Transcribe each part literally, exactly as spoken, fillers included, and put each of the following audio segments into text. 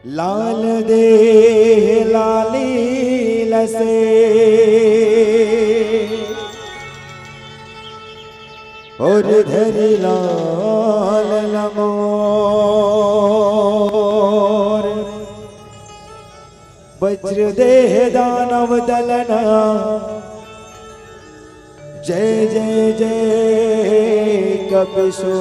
लाल देह लाली लसे, और धरी लाल लमोर। वज्र देह दानव दलना, जय जय जय कपिसो।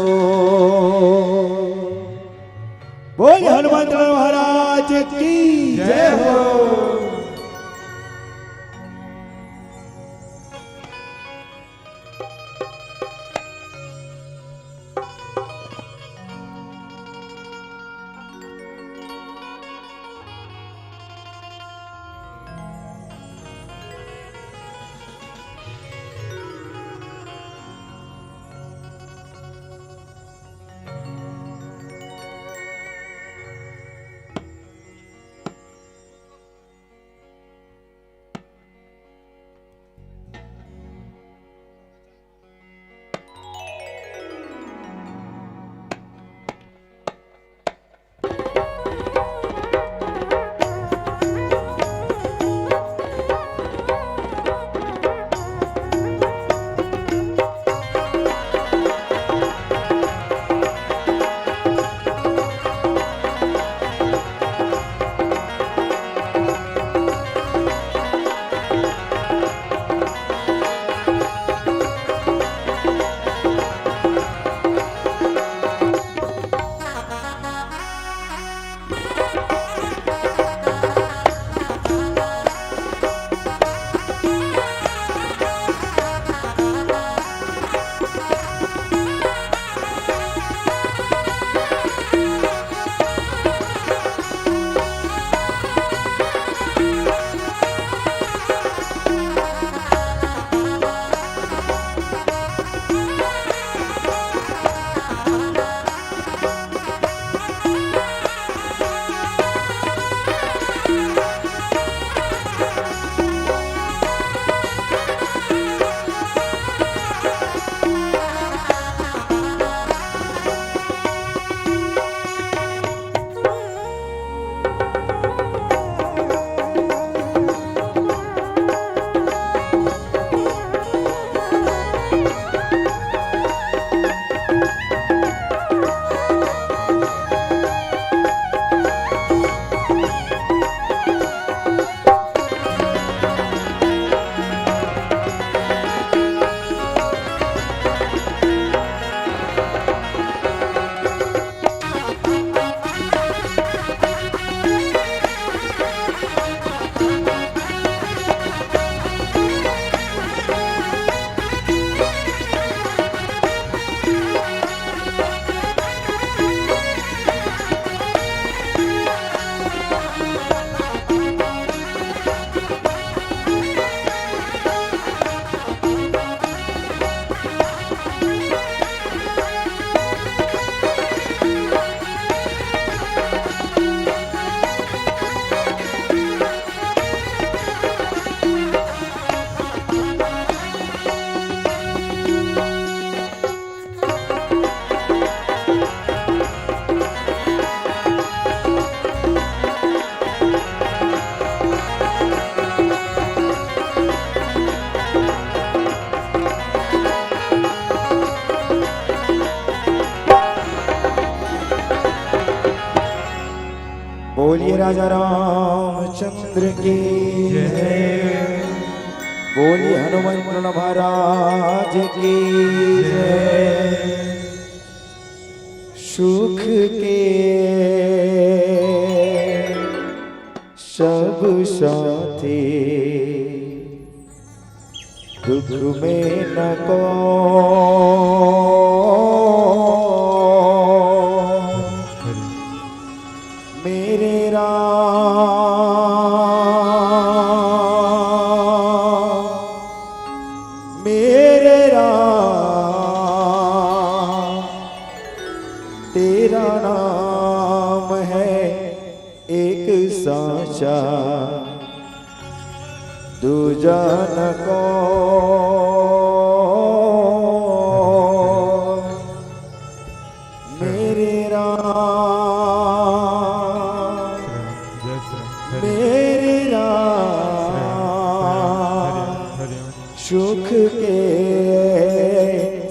बोल हनुमंत महाराज की जय हो। बोलिए राजा रामचंद्र की जय। बोलिए हनुमंत महाराज की जय। सुख के सब साथी दुख में न को। मेरे राम, मेरे राम, तेरा नाम है एक साचा, दूजा न को। मेरे राम, सुख के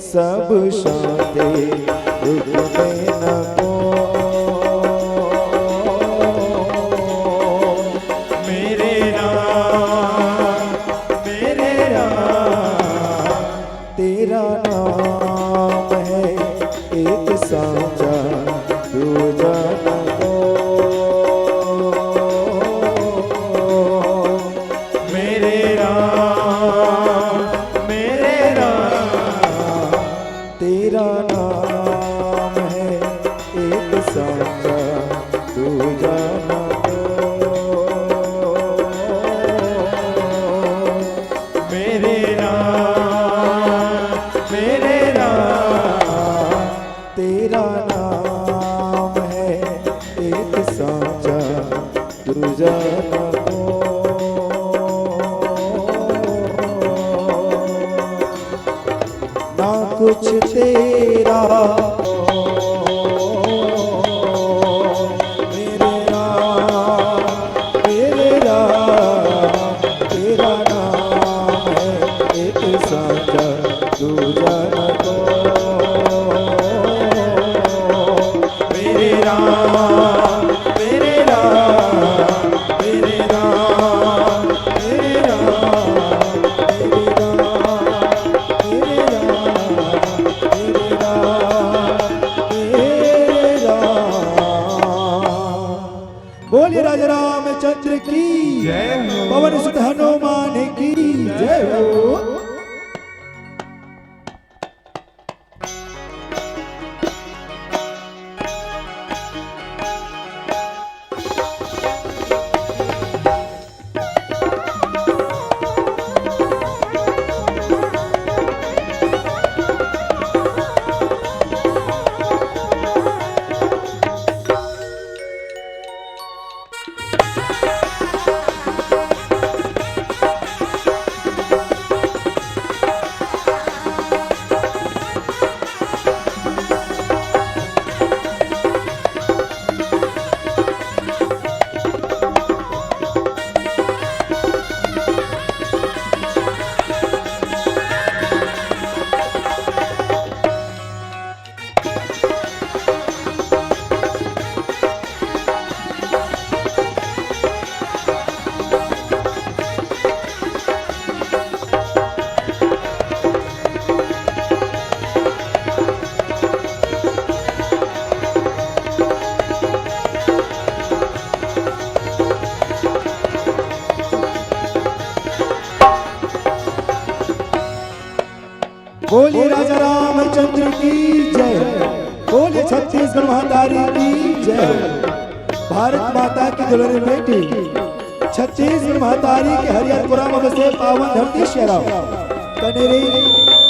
सब शांति दुख में न को। मेरे राम, मेरे राम, तेरा नाम है एक सांचा दूजा न को। मेरे राम, मेरे राम, तेरा नाम है एक सांचा दूजा न को। मेरे राम, मेरे राम, तेरा नाम है एक सांचा दूजा न को। ना कुछ तेरा, मेरे राम, मेरे राम, तेरा नाम है एक सांचा दूजा न को। मेरे राम, मेरे राम, मेरे राम, मेरे राम, मेरे राम, मेरे राम, मेरे राम, मेरे राम। बोलिए राजा रामचंद्र की जय हो। पवन सुत हनुमान की जय हो। बोलिए राजा रामचंद्र की जय। बोलिए छत्तीसगढ़ महातारी की जय। भारत माता की दुलारी बेटी, छत्तीसीगढ़ महतारी के हरियर पुरा म बसे पावन धरती शेरा कनेरी,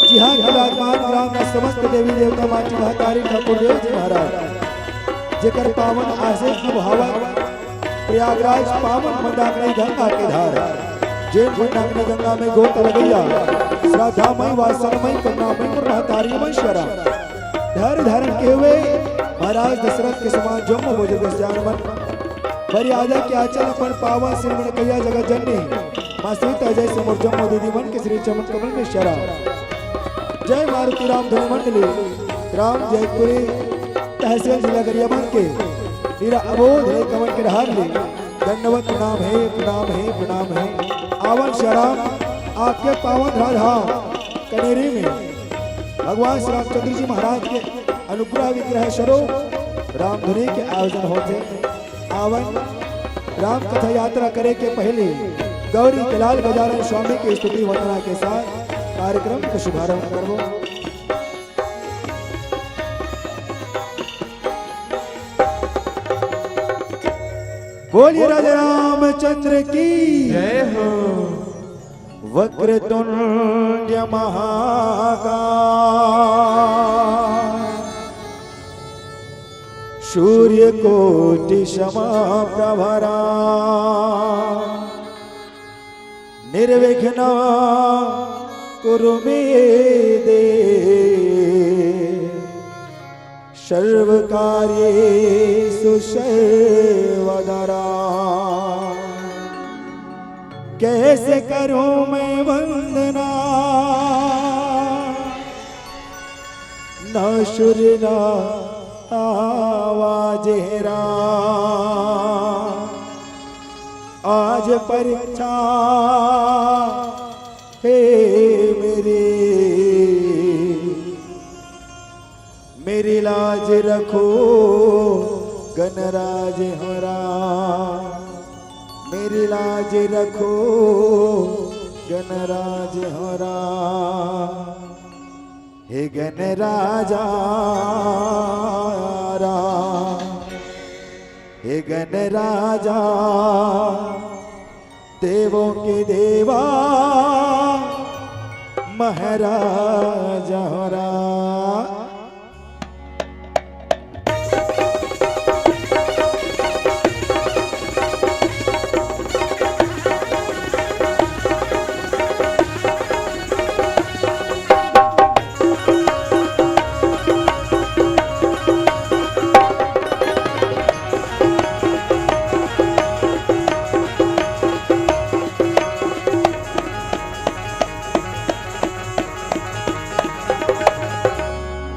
जिहाँ के विराजमान ग्राम के समस्त देवी देवता, माटी महतारी, ठाकुर देव जी महाराज, जेकर पावन आशीष म बहावत प्रयागराज पावन मंदाकिनी गंगा के धार, जेन मंदाकिनी गंगा में गोत लगइया श्रद्धामयी, वासनमयी, करुणामयी मोर महतारी मन शेरा धर धारण के हुए महाराज दशरथ के समान जम्मो बुजुर्ग सियान मन, मर्यादा के आंचल अपन पावन सिर में कहिया जगत जननी माँ सीता जैसे मोर जम्मो दीदी मन के श्री चरण कमल में शेरा। जय मारुति राम धुनी मंडली, राम जयपुरी तहसील जिला गरियाबंद के मेरा अबोध रे कमल के डहार ले दंडवत प्रणाम हे, प्रणाम हे, प्रणाम हे। आवन शेरा आपके पावन राधा कनेरी में भगवान श्री रामचंद्र जी महाराज के अनुग्रह विग्रह स्वरूप रामधुनी के आयोजन होथे। आवन राम कथा यात्रा करे के पहले गौरी के लाल गजानन स्वामी की स्तुति वंदना के साथ कार्यक्रम का शुभारंभ करबो। बोलिए राजा रामचंद्र की जय हो। वक्रतुंड महाकाय सूर्यकोटि समप्रभा निर्विघ्न कुरु मे देव सर्वकार्येषु सर्वदा। कैसे करूं मैं वंदना, ना सुर ना आवाज है राम। आज परीक्षा है मेरी, मेरी लाज रखो गणराज हो राम, मेरी लाज रखो गणराज हो राम। हे गणराजा राम, हे गणराजा, देवों के देवा महाराजा हो राम।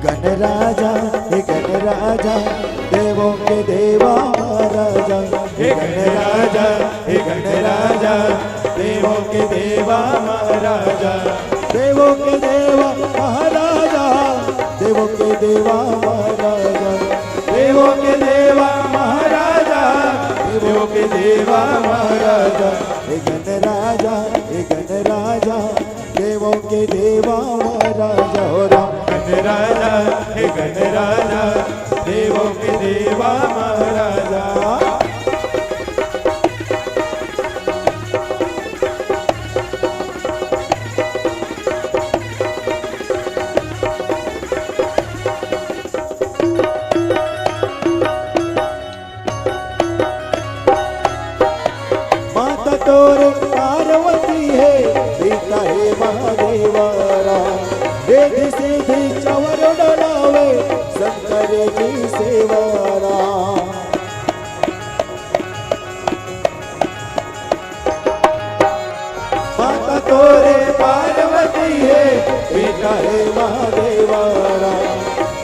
गणराजा, हे गणराजा, देवों के देवा महाराजा। हे गणराजा, हे गणराजा, देवों के देवा महाराजा। देवों के देवा महाराजा, देवों के देवा महाराजा, देवों के देवा महाराजा, देवों के देवा महाराजा। हे गणराजा, हे गणराजा, देवों के देवा महाराजा हो राम। गणराजा, हे गणराजा, देवों के देवा महाराजा। माता तोरे पार्वती हे, पिता हे महादेवा राम। रिद्धि सिद्धि चंवर डोलावे, शंकर जी सेवा राम। माता तोरे पार्वती हे, पिता हे महादेवा राम।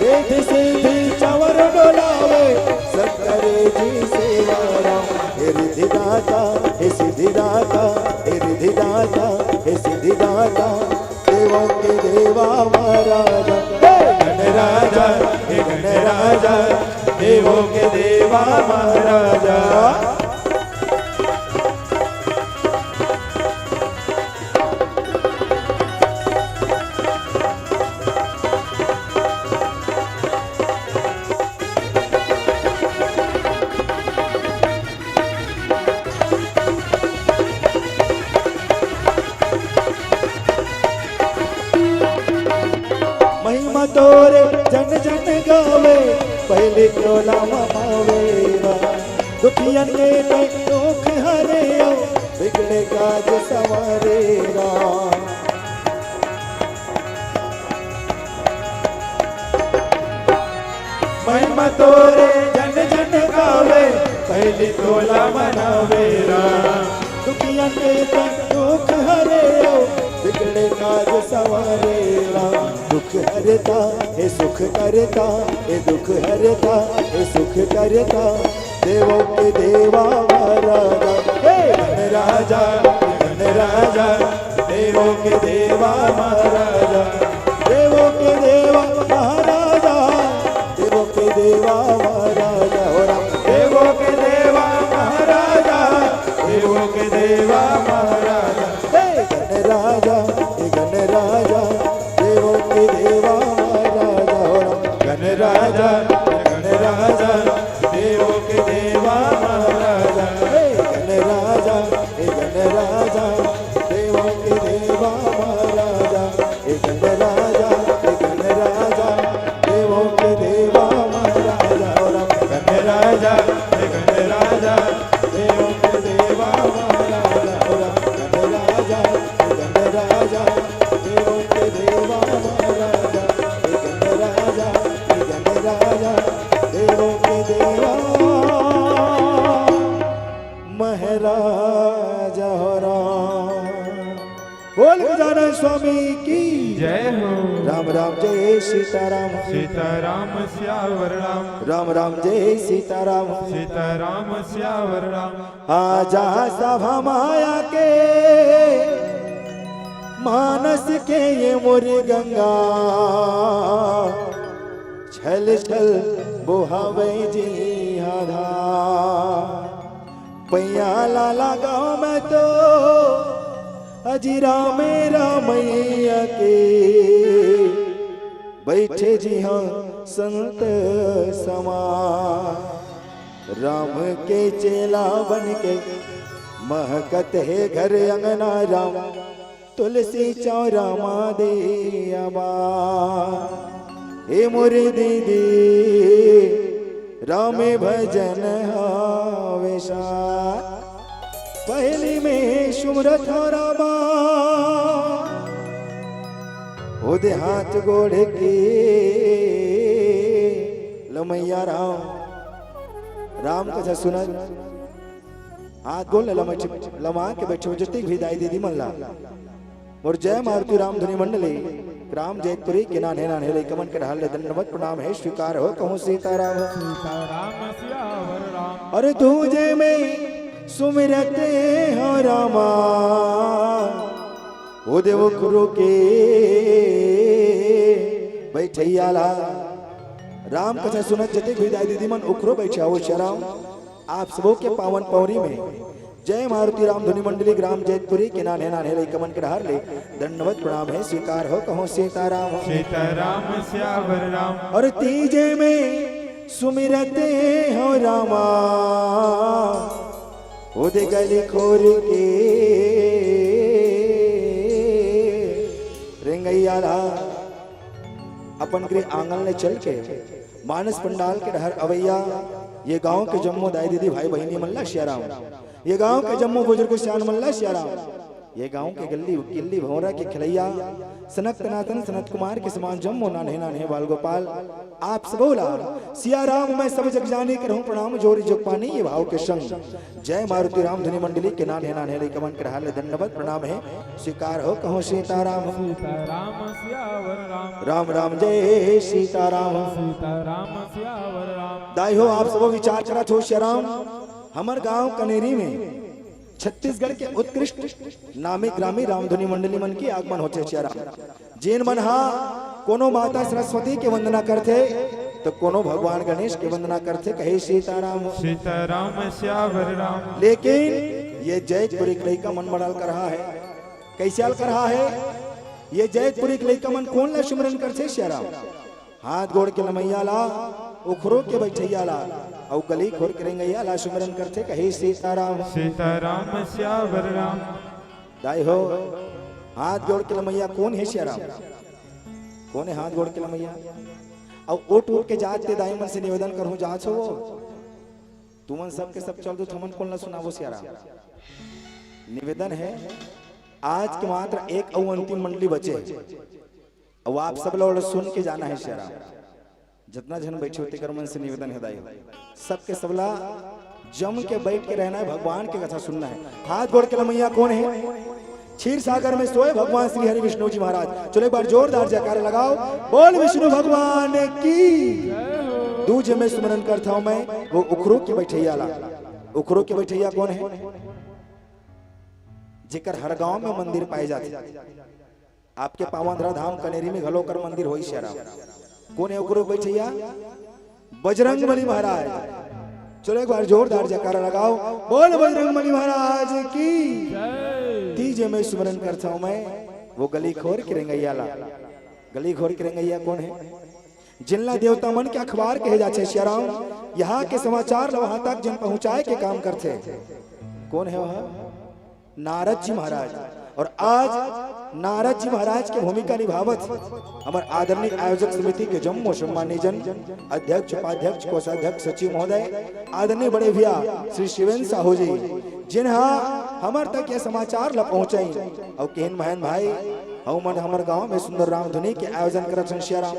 रिद्धि सिद्धि चंवर डोलावे, शंकर जी सेवा राम। हे रिद्धि दाता, हे सिद्धि दाता, हे रिद्धि दाता, हे सिद्धि दाता, देवों के देवा महाराजा। हे गणराजा, हे गणराजा, देवों के देवा महाराजा। महिमा तोरे जन जन गावे, पहली टोला मनावे रा। दुखियन के ते दुख हरे, बिगड़े काज संवारे रा। महिमा तोरे जन जन गावे, पहली टोला मनावे रा। दुखियन के ते दुख हरे, बिगड़े काज संवारे रा। दुख हरता, हे सुख करता, हे दुख हरता, हे सुख करता, देवों के देवा महाराजा। हे गणराजा, हे गणराजा, देवों के देवा महाराजा। देवों के देवा महाराजा, देवों के देवा महाराजा हो राम। देवों के देवा महाराजा, देवों के देवा महाराजा। हे गणराजा, हे गणराजा, देवों के देवा महाराजा हो राम। गणराजा, हे गणराजा, देवों के देवा महाराजा। हे गणराजा, हे गणराजा, देवों के देवा महाराजा। हे गणराजा, हे गणराजा, देवों के देवा महाराजा हो राम। गणराजा, हे गणराजा, देवों के देवा महाराजा हो राम। गणराजा, हे गणराजा, देवों के देवा महाराजा। हे गणराजा, हे गणराजा, देवों के देवा महाराजा हो राम। स्वामी की। जय हो। राम राम जय सीताराम। सीताराम सियावर राम। राम राम जय सीताराम। सीताराम सियावर राम। आजा सभा माया के मानस के ये मोरी गंगा, छल छल बोहावे जी आधा। पैया लाला गाँव में तो अजी रामे रामैया के बैठे जी हाँ संत समा। राम के चेला बन के महकत हे घर अंगना राम। तुलसी चौरा माँ दे अबा। हे मोरी दीदी राम भजन हवेशा। पहली में सुमरत हो रामा। ओदे हाथ गोड़ के लमैया राम। राम कथा सुनत हाथ गोड़ लमा, लमा के बैठे हो जतिक भी दाई दीदी मन ला। मोर जय मारुति राम धुनी मंडली। राम जैतपुरी के नान्हे नान्हे लइका मन के डहार ले दंडवत प्रणाम हे स्वीकार हो कहूँ सीताराम। सीताराम सियावर राम। अरे तुझे में सुमिरते हो रामा। ओ देव उखरो के बैठैया ला। राम कथा सुनत जतिक भी दाई दीदी मन उखरो बैठे हो सियाराम। आप सबो के पावन पौरी में जय मारुति राम धुनी मंडली ग्राम जैतपुरी के नान्हे नान्हे लइका मन के डहार ले दंडवत प्रणाम हे स्वीकार हो कहूँ सीताराम। सीताराम सियावर राम। और तीजे में सुमिरते हो रामा। ओ दे गली खोर के रेंगैया ला अपन गृह आंगन ले चल के मानस पंडाल के डहर अवैया ये गांव के जम्मो दाई दीदी भाई बहिनी मन ला सियाराम। ये गांव के जम्मो बुजुर्ग सियान मन ला सियाराम। ये गांव के गली गिल्ली भौंरा के खेलैया सनत सनातन सनत कुमार के समान जम्मो नान्हे नान्हे बाल गोपाल आप सबो ला सियाराम मैं सब जग जानी करहूँ प्रणाम जोरी जोग पानी ये भाव के संग। जय मारुति राम धुनी मंडली के नान्हे नान्हे लइका मन के डहार ले दंडवत प्रणाम हे स्वीकार हो कहूँ सीताराम। सीताराम सियावर राम। राम राम जय सीताराम। सीताराम सियावर राम। दाई हो आप सबो विचार करत हो सियाराम। हमर गांव कनेरी में छत्तीसगढ़ के उत्कृष्ट नामी ग्रामी रामधुनी मंडली मन के आगमन होथे सियाराम। जेन मन हा कोनो माता सरस्वती के वंदना करथे तो कोनो भगवान गणेश के वंदना करथे कहे सीताराम। सीताराम सियावर राम। लेकिन ये जैतपुरी के लइका मन मड़ल करहा है। कैसे आल करहा है? ये जैतपुरी के लइका मन कोन ला सुमिरन करथे सियाराम? हाथ गोड़ के लमैया ला, उखरो के बैठैया ला, अउ गली खोर के रेंगैया ला सुमिरन करथे कहे सीताराम। सीताराम सियावर राम। दाई हो, हाथ गोड़ के लमैया कोन हे सियाराम? कोन हे हाथ गोड़ के लमैया? अउ उठ उठ के जात ते दाई मन से निवेदन करहूँ जात हो वो। तुमन सब के सब चल दो थमन कोन ला सुनावो सियाराम। निवेदन हे आज के मात्र एक अउ अंतिम मंडली बचे। अउ आप सब ला ओला सुन के जाना हे सियाराम। जतना झन बैठे हो तेकर मन से निवेदन हे दाई हो। सबके सबला जम के बैठ के रहना है भगवान के कथा सुनना है। हाथ गोड़ के लमैया कोन हे? क्षीर सागर में सोए भगवान श्री हरि विष्णु जी महाराज। चलो एक बार जोरदार जयकारा लगाओ। बोल विष्णु भगवान की। दूजे में सुमिरन करता हूँ मैं वो उखरो के बैठैया ला। उखरो के बैठैया कोन हे? जेकर हर गांव में मंदिर पाए जाथे। आपके पावन धरा धाम कनेरी में घलो कर मंदिर होई सियाराम। कोन हे उखरो बैठैया? बजरंग बली महाराज। चलो एक बार जोरदार जयकारा लगाओ। बोल बजरंग बली महाराज की। तीजे में सुमिरन करता हूँ मैं वो गली खोर के रेंगैया ला। गली खोर के रेंगैया कोन हे? जिनला देवता मन के अखबार कहे जाथे सियाराम। यहाँ के समाचार ला वहां तक जिन पहुंचाए के काम करथे। कोन हे वह? नारद जी महाराज। और आज नारद जी महाराज के भूमिका निभावत हमर आदरणीय आयोजक समिति के जम्मो सम्मान्य जन, अध्यक्ष, उपाध्यक्ष, कोषाध्यक्ष, सचिव महोदय, आदरणीय बड़े भैया श्री शिवेंद्र साहू जी, जिन हा हमर तक ये समाचार ला पहुंचाई। अउ केहन महन भाई, हमन हमर गांव में सुंदर रामधुनी के आयोजन करत हन सियाराम।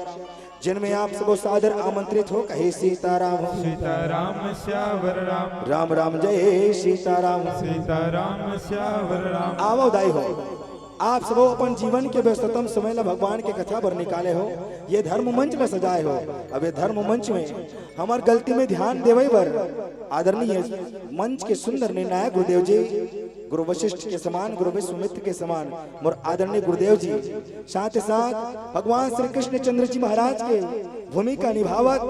जिनमें आप सबो सादर आमंत्रित हो कहे सीताराम। सीताराम सियावर राम। राम राम जय सीताराम। सीताराम सियावर राम। आवो दाई हो, आप सबो अपन जीवन के व्यस्ततम समय ला भगवान के कथा बर निकाले हो, ये धर्म मंच ला सजाए हो। अब ये धर्म मंच में हमर गलती में ध्यान देवई बर आदरणीय मंच के सुंदर निर्णायक गुरुदेव जी, गुरु वशिष्ठ के समान, गुरु विश्वामित्र के समान मोर आदरणीय गुरुदेव जी, साथ ही साथ भगवान श्री कृष्ण चंद्र जी महाराज के भूमिका निभावत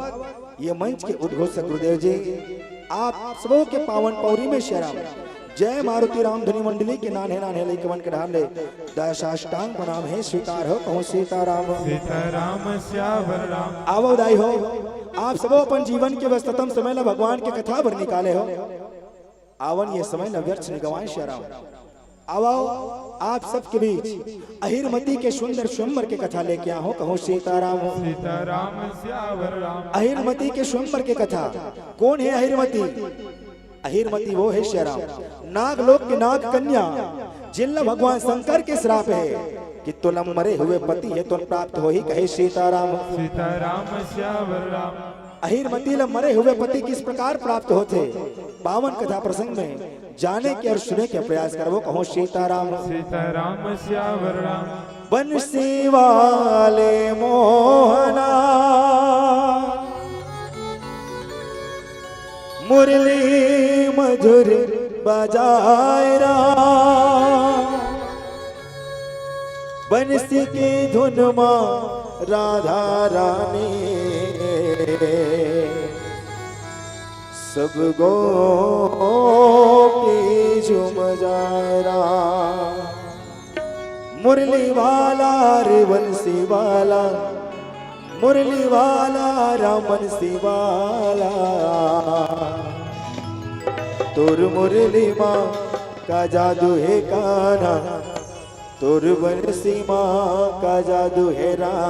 ये मंच के उद्घोषक गुरुदेव जी, आप सबो के पावन पौरी में शेरा जय मारुति राम धुनी मंडली के नान्हे नान्हे लइकवन के डहार ले दशाष्टांग प्रणाम हे स्वीकार हो, कहूँ सीताराम। सीताराम सियावर राम। आवो दाई हो, आप सबो अपन जीवन के व्यस्ततम समय ला भगवान के कथा बर निकाले हो। आवन ये समय ला व्यर्थ नि गवाए शेरा। आवो, आप सबके बीच अहिरमती के सुंदर स्वयंवर के कथा लेके आहो, कहूँ सीताराम हो। सीताराम सियावर राम। अहिरमती के स्वयंवर के कथा। कोन हे अहिरमती? अहिरमती वो हे शेरा, नागलोक के नाग कन्या, जिनला भगवान शंकर के श्राप हे कि तोला मरे हुए पति हे तोन प्राप्त होही, कहे सीताराम। सीताराम सियावर राम। अहिरमती ला मरे हुए पति किस प्रकार प्राप्त होथे, पावन कथा प्रसंग में जाने के और सुने के प्रयास करबो, कहूँ सीताराम। सीताराम सियावर राम। बंसी वाले मोहना मुरली मधुर बजाए राम, बंसी की धुन मा राधा रानी सब गोपी झूम जाए राम। मुरली वाला रे बंसी वाला, मुरली वाला राम बंसी वाला, तोर मुरली मा का जादू हे कान्हा, तोर बंसी मा का जादू हे राम।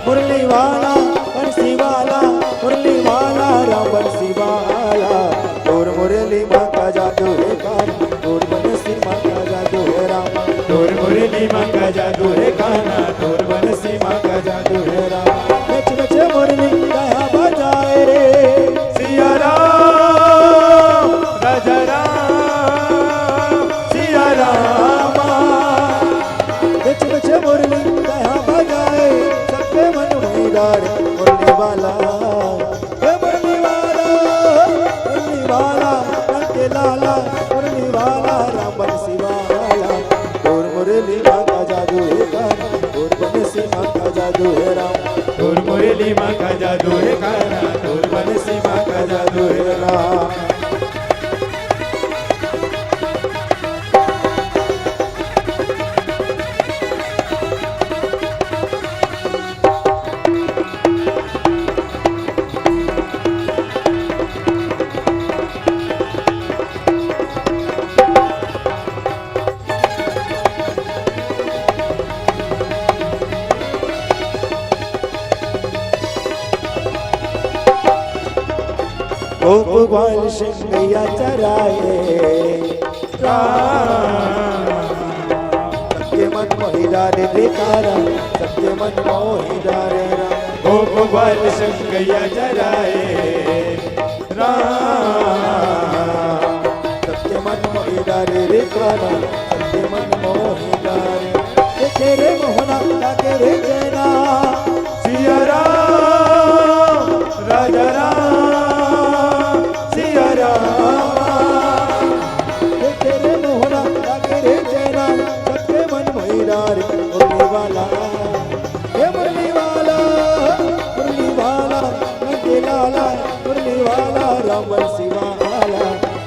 मुरली वाला, बंसी वाला, मुरली वाला, राम बंसी वाला। तोर मुरली मा का जादू हे कान्हा, तोर बंसी मा का जादू हे राम। तोर मुरली मा का जादू हे कान्हा, तोर बंसी मा का जादू हे राम। नच नच मुरली कहाँ बजाए रे, सिया राम, राजा राम, सिया रामा। नच नच मुरली कहाँ बजाए, सबके मन मोही डारे मुरली वाला। हे मुरली वाला, मुरली वाला, रंग के लाला, मुरली वाला, राम बंसी वाला। तोर मुरली मा का जादू हे कान्हा, तोर बंसी मा का जादू हे राम। तोर मुरली मा का जादू हे कान्हा, तोर बंसी मा का जादू हे राम। गोप ग्वाल संग गैया चराए राम। सबके मन मोही डारे रे कान्हा, सबके मन मोही डारे राम। गोप ग्वाल संग गैया चराए राम। सबके मन मोही डारे रे कान्हा, सबके मन मोही डारे। देखे रे मोहना, लागे रे चैना। सिया राम, राजा राम, सिया राम। देखे रे मोहना, लागे रे चैना, सबके मन मोही डारे, मुरली वाला। हे मुरली वाला, मुरली वाला, रंग लाला, मुरली वाला, राम बंसी वाला।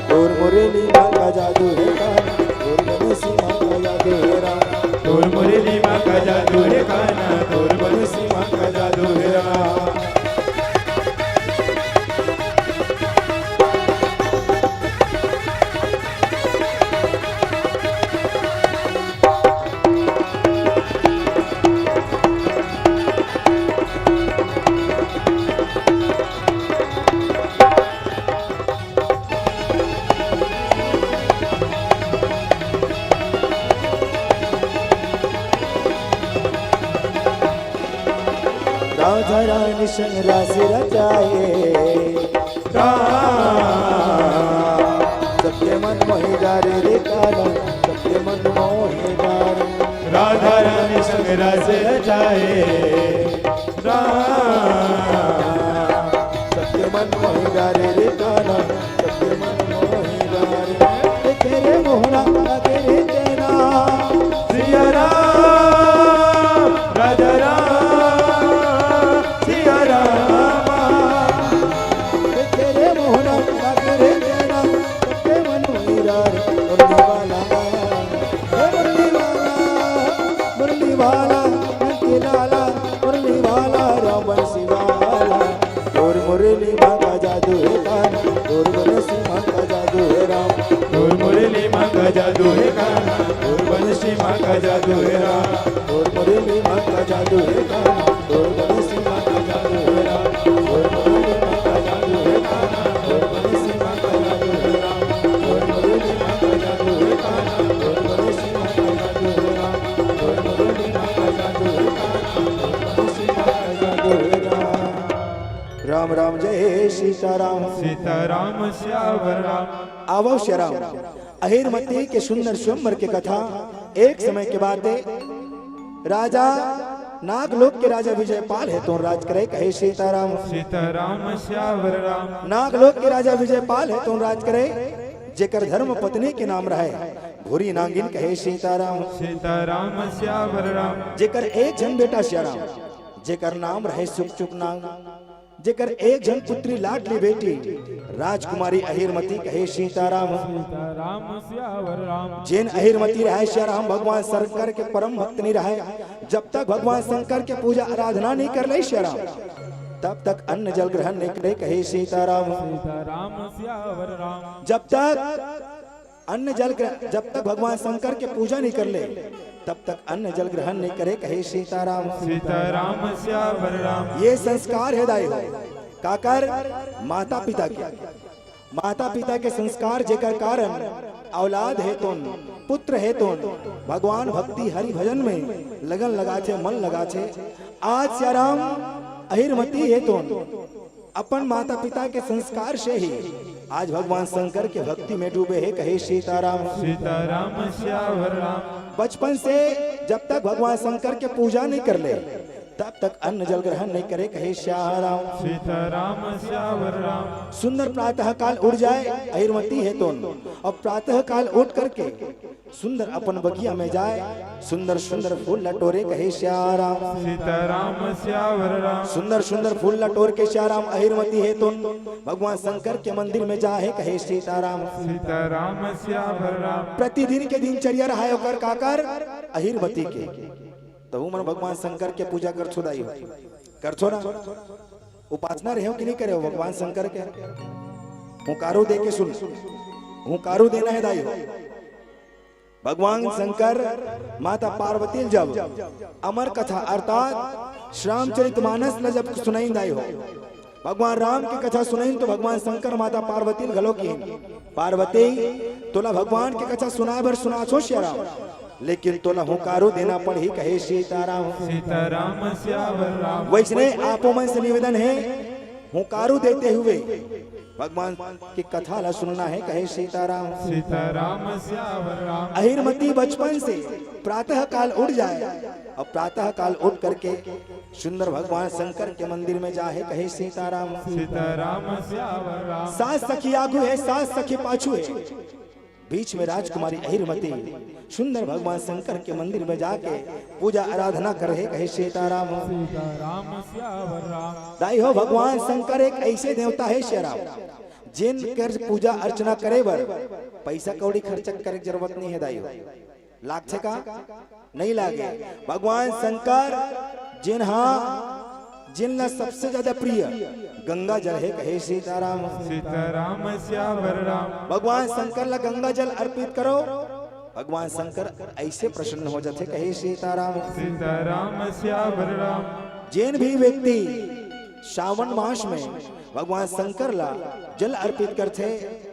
तोर मुरली मा का जादू हे कान्हा, तोर बंसी मा का जादू हे राम। तोर मुरली मा का जादू हे कान्हा, तोर बंसी मा का जादू हे राम। राधा रानी संग रास रचाए। राम, सबके मन मोहि डारे रे कान्हा, सबके मन मोहि डारे। राधा रानी संग रास रचाए। राम, सबके मन मोहि डारे रे कान्हा, सबके मन मोहि डारे। तेरे मोहना तेरे तेरा। सिया राम, राधा राम, सिया राम। तेरे मोहना तेरे तेरा, सबके मन मोहि डारे। मुरली वाला, हे मुरली वाला, मुरली वाला, नंद लाला, मुरली वाला, राम बंसी वाला। तोर मुरली मा का जादू हे कान्हा, तोर बंसी मा का जादू हे राम। तोर मुरली मा का जादू हे कान्हा, तोर बंसी मा का जादू हे राम। तोर मुरली मा का जादू हे कान्हा, तोर बंसी मा का जादू हे राम। तोर मुरली मा का जादू हे कान्हा, तोर बंसी मा का जादू हे राम। तोर मुरली मा का जादू हे कान्हा, तोर बंसी मा का जादू हे राम। तोर मुरली मा का जादू हे कान्हा, तोर बंसी मा का जादू हे राम। राम राम, जय सीताराम। सीताराम सियावर राम। आवव सियाराम, अहिरमती के सुंदर स्वयंवर के कथा। एक समय के बात हे, राजा नागलोक के राजा विजयपाल हे तोन राज करे, कहे सीताराम। सीताराम सियावर राम। नागलोक के राजा विजयपाल हे तोन राज करे, जेकर धर्म पत्नी के नाम रहे भूरी नागिन, कहे सीताराम। सीताराम सियावर राम। जेकर एक झन बेटा सियाराम, जेकर नाम रहे सुकचुक नाग, जेकर एक झन पुत्री लाडली बेटी राजकुमारी अहिरमती, कहे सीताराम। सीताराम सियावर राम। जेन अहिरमती रहे सियाराम, भगवान शंकर के परम भक्त नहीं रहे। जब तक भगवान शंकर के पूजा आराधना नहीं कर ले सियाराम, तब तक अन्न जल ग्रहण नहीं करे, कहे सीताराम। सीताराम सियावर राम। जब तक अन्न जल ग्रह-, जब तक भगवान शंकर के पूजा नहीं कर ले, तब तक अन्न जल ग्रहण नहीं करे, कहे सीताराम। सीताराम सियावर राम। ये संस्कार हे दाई हो, काकर? माता पिता के। माता पिता के संस्कार जेकर कारण औलाद हे तोन, पुत्र हे तोन, भगवान भक्ति हरि भजन में लगन लगाथे, मन लगाथे। आज सियाराम अहिरमती हे तोन, अपन माता पिता के संस्कार से ही आज भगवान शंकर के भक्ति में डूबे हे, कहे सीताराम। सीताराम सियावर राम। बचपन से जब तक भगवान शंकर के पूजा नहीं कर ले, तब तक अन्न जल ग्रहण नहीं करे, कहे सियाराम। सीताराम सियावर राम। सुंदर प्रातः काल उठ जाए अहिरमती हे तोन, और प्रातः काल उठ करके सुंदर अपन बगिया में जाए, सुंदर सुंदर फूल ला टोरे, कहे सियाराम। सीताराम सियावर राम। सुंदर सुंदर फूल ला टोर के सियाराम अहिरमती हे तोन भगवान शंकर के मंदिर में जाहे, कहे सीताराम। सीताराम सियावर राम। प्रतिदिन के दिनचर्या रहे ओकर काकर? अहिरमती के। तहू मन भगवान शंकर के पूजा करथो दाई हो, करथो ना? उपासना रहे हो कि नहीं करे हो भगवान शंकर के? हुंकारो दे के सुन, हुंकारो देना हे दाई हो। भगवान शंकर माता पार्वती ल जब अमर कथा अर्थात श्री रामचरित मानस ल जब सुनाइन दाई हो, भगवान राम के कथा सुनाइन तो भगवान शंकर माता पार्वती ल घलो किहिन, पार्वती, तोला भगवान के कथा सुनाए बर सुनाथों सियाराम, लेकिन तोला हुंकारो देना पड़ही, कहे सीताराम। सीताराम सियावर राम। वैसने आपो मन से निवेदन हे, हुंकारो देते हुए भगवान के कथा ला सुनना हे, कहे सीताराम। सीताराम सियावर राम। अहिरमती बचपन से प्रातः काल उठ जाए और प्रातः काल उठ करके सुंदर भगवान शंकर के मंदिर में जाहे, कहे सीताराम। सीताराम सियावर राम। सात सखी आगू हे, सात सखी पाछू हे। बीच में राजकुमारी अहिरमती सुंदर भगवान शंकर के मंदिर में जाके पूजा आराधना करे, कहे सीताराम। सीताराम सियावर राम। दाई हो, भगवान शंकर एक ऐसे देवता हे सियाराम, जेन कर पूजा अर्चना करे बर पैसा कौड़ी खर्चा करे के जरूरत नहीं हे दाई हो। लागथे का? नहीं लागे। भगवान शंकर जेन हा, जेन ला सबसे ज्यादा प्रिय गंगा जल हे, कहे सीताराम। सीताराम सियावर राम। भगवान शंकर ला गंगा जल अर्पित करो, भगवान शंकर ऐसे प्रसन्न हो जाथे, कहे सीताराम। सीताराम सियावर राम। जेन भी व्यक्ति सावन मास में भगवान शंकर ला जल अर्पित करथे,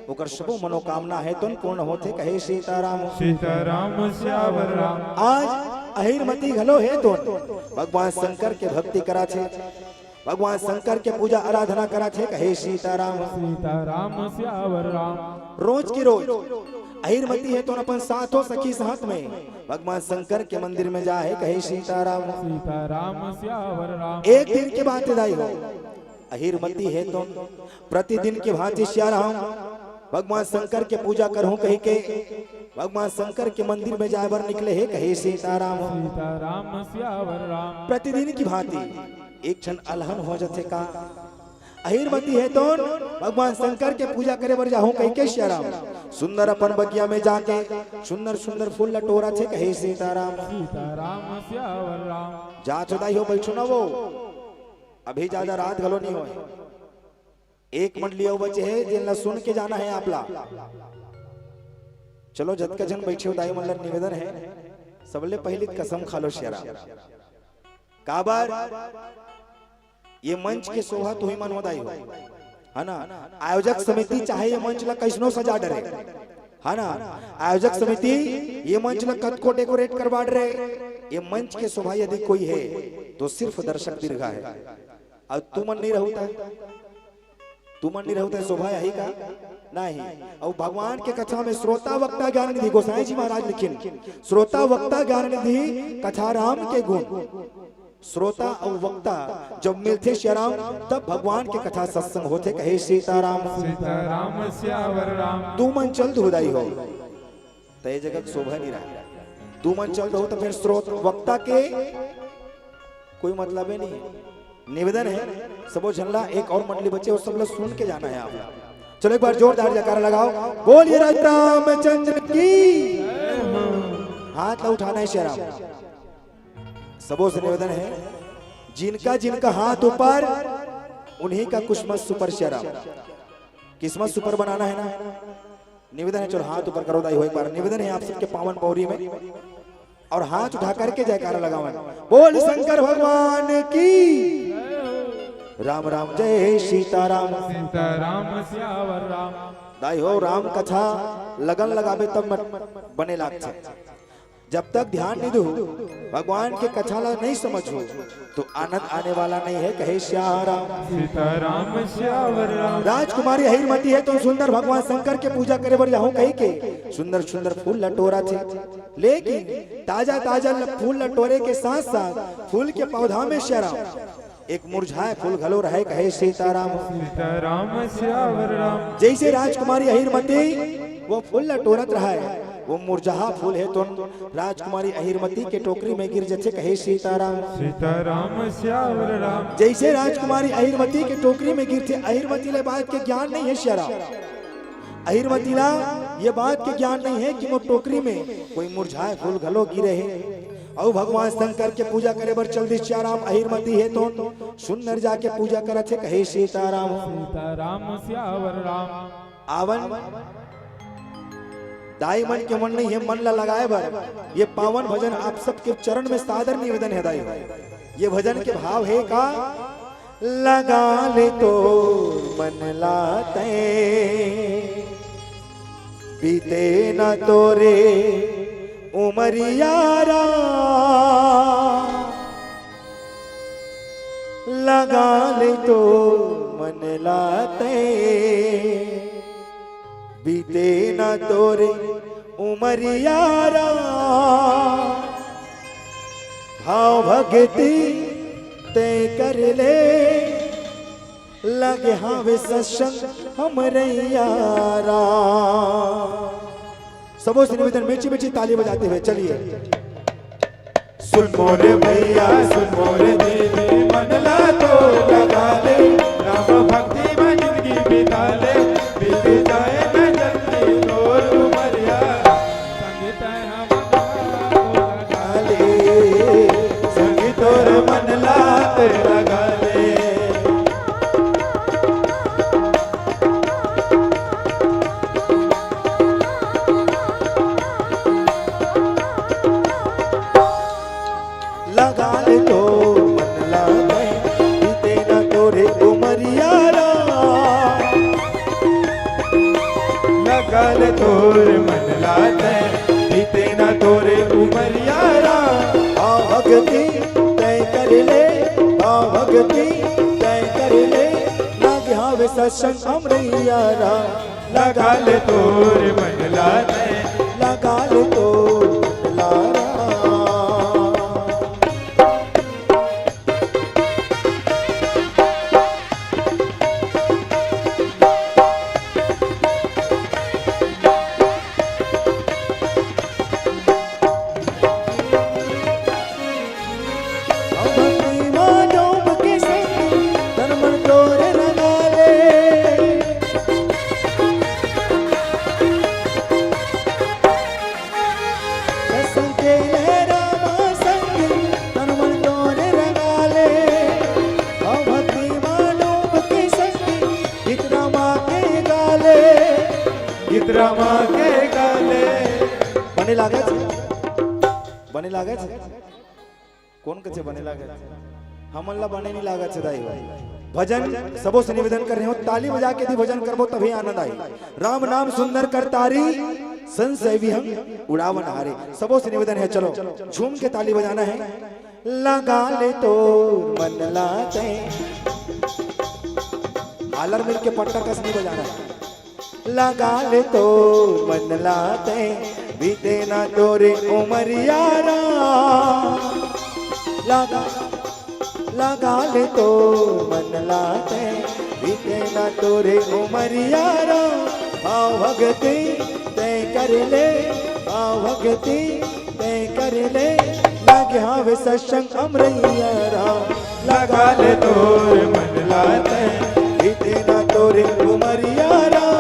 ओकर सबो मनोकामना हे तोन पूर्ण होथे, कहे सीताराम। सीताराम सियावर राम। आज अहिरमती घलो हे तो भगवान शंकर के भक्ति करत हे, भगवान शंकर के पूजा आराधना करत हे, कहे सीताराम। सीताराम सियावर राम। रोज की रोज अहिरमती हे तो अपन साथों सखी साथ में भगवान शंकर के मंदिर में जा हे, कहे सीताराम। सीताराम सियावर राम। एक दिन के बात हे दाई हो, अहिरमती हे तो प्रतिदिन के भांति सियाराम भगवान शंकर के पूजा करहूं कहि के भगवान शंकर के मंदिर में जाए बर निकले हे, कहे सीताराम। सीताराम सियावर राम। प्रतिदिन की भांति एक क्षण अलहन हो जथे का, अहिरमती हे तो भगवान शंकर के पूजा करे बर जाहूं कहि के सियाराम सुंदर अपन बगिया में जाके सुंदर सुंदर फूल ल टोरत हे, कहे सीताराम। सीताराम सियावर राम। जात हो दाई हो, बैठो ना वो, अभी ज्यादा रात घलो नहीं होय। एक मंडली अउ बचे हे, जेन ला सुन के जाना हे आप ला। चलो, जतका झन बैठे हो, दाई मन ला निवेदन हे, सबले पहिली कसम खा लो शेरा। काबर? ये मंच के शोभा तुही मन हो दाई हो, है ना? आयोजक समिति चाहे ये मंच ला कैसनो सजा डरे, है ना? आयोजक समिति ये मंच ला कतको डेकोरेट करवा डरे, ये मंच के शोभा यदि कोई हे तो सिर्फ दर्शक दीर्घा हे। अउ तुमन नहीं रहू त, तुमन नहीं रहू त शोभा आही का? नहीं। अउ भगवान के कथा में श्रोता वक्ता ज्ञान निधि, गोसाई जी महाराज लिखिन, श्रोता वक्ता ज्ञान निधि कथा राम के गुण। श्रोता अउ वक्ता जब मिलथे सियाराम, तब भगवान के कथा सत्संग होथे, कहे सीताराम। सीताराम सियावर राम। तुमन चल दहू दाई हो, त ये जगह शोभा नहीं रहा। तुमन चल दहू त फिर श्रोत वक्ता के कोई मतलबे नहीं हे। निवेदन हे, सबो झन ला, एक अउ मंडली बचे हे, वो सब ला सुन के जाना हे आप। चलो, एक बार जोरदार जयकारा लगाओ, बोलिए राजा रामचंद्र की। हाथ ला उठाना हे सियाराम। सबो से निवेदन हे, जिनका जिनका हाथ ऊपर, उन्हीं का किस्मत सुपर सियाराम। किस्मत सुपर बनाना हे ना? निवेदन हे, चलो हाथ ऊपर करो दाई हो एक बार। निवेदन हे आप सबके पावन पौरी में, अउ हाथ उठा करके जयकारा लगावन, बोल शंकर भगवान की। राम राम, जय सीताराम। सीताराम सियावर राम। दाई हो, राम कथा लगन लगाबे तब मन बने लागथे। जब तक ध्यान नहीं दू, भगवान के कथा ला नहीं समझू, तो आनंद आने वाला नहीं हे, कहे सियाराम। सीताराम सियावर राम। राजकुमारी अहिरमती हे तो सुंदर भगवान शंकर के पूजा करे बर जाहूं कहि के सुंदर सुंदर फूल ला टोरत हे, लेकिन ताजा ताजा ल-, फूल ला टोरे के साथ साथ फूल के पौधा में सियाराम एक मुरझाए फूल घलो रहे, कहे सीताराम। सीताराम सियावर राम। जैसे राजकुमारी अहिरमती वो फूल ला टोरत रहे, वो मुरझाहा फूल हे तो राजकुमारी अहिरमती के टोकरी में गिर जथे, कहे सीताराम। सीताराम सियावर राम। जैसे राजकुमारी अहिरमती के टोकरी में गिरथे, अहिरमती ला बात के ज्ञान नहीं हे सियाराम। अहिरमती ला ये बात के ज्ञान नहीं हे कि वो टोकरी में कोई मुरझाए फूल घलो गिरे हे। अउ भगवान शंकर के पूजा करे बर चल दिस सियाराम, अहिरमती हे तो सुंदर जाके पूजा करत हे, कहे सीताराम। सीताराम सियावर राम। आवन दाई मन के मन नहीं हे मन ला लगाए बर, ये पावन भजन आप सबके चरण में सादर निवेदन हे दाई। ये भजन के भाव हे का, लगा ले तो मन लाते, बीते ना तोरे उमरिया राम। लगा ले तो मन लाते, बीते ना तोरे उमरिया राम। भाव भगती ते कर ले, लगे हावे सत्संग हमरे यारा। सबों से निवेदन, मीठी मीठी ताली बजाते हुए चलिए। सुन मोरे भैया, सुन मोरे दीदी, मन ला तो लगा ले, राम भक्ति में जिंदगी बिता ले, बीत जाए न जल्दी तोर उमरिया। संगीत है हम ले, संगी तोर मन लात लगा ले। लगा ले तो मन लागे, तेरा ले, भाव भक्ति तैं कर ले, लागे हावे सत्संग अमरैया राम। लगा ले तोर मन ला तैं, लगा ले तोर मन ला राम। भक्ति मा डूब के संग तन मन तोर रंगा ले। सत्संग के लहरा मा संग तन मन तोर रंगा ले। भक्ति मा डूब के संग गीत रामा के गा ले। गीत रामा के गा ले। बने लागत? बने लागत? कोन कथे बने लागत? हमन ला बने नहीं लागत हे दाई भाई। भजन सबो से निवेदन कर रहे हो, ताली बजा के यदि भजन करबो तभी आनंद आई। राम नाम सुंदर करतारी, संशय विहंग उड़ावन हारे। सबो से निवेदन है, चलो झूम के ताली बजाना है। लगा ले तोर मन ला तैं। आलर मिल के पट्टा कस नहीं बजाना है। लगा ले तोर मन ला तैं, बीते ना तोरे उमरिया राम। लगा, लगा ले तोर मन ला तैं, बीते ना तोरे उमरिया राम। भाव भक्ति तैं कर ले, भाव भक्ति तैं कर ले, लागे हावे सत्संग अमरैया राम। लगा ले तोर मन ला तैं, बीते ना तोरे उमरिया राम।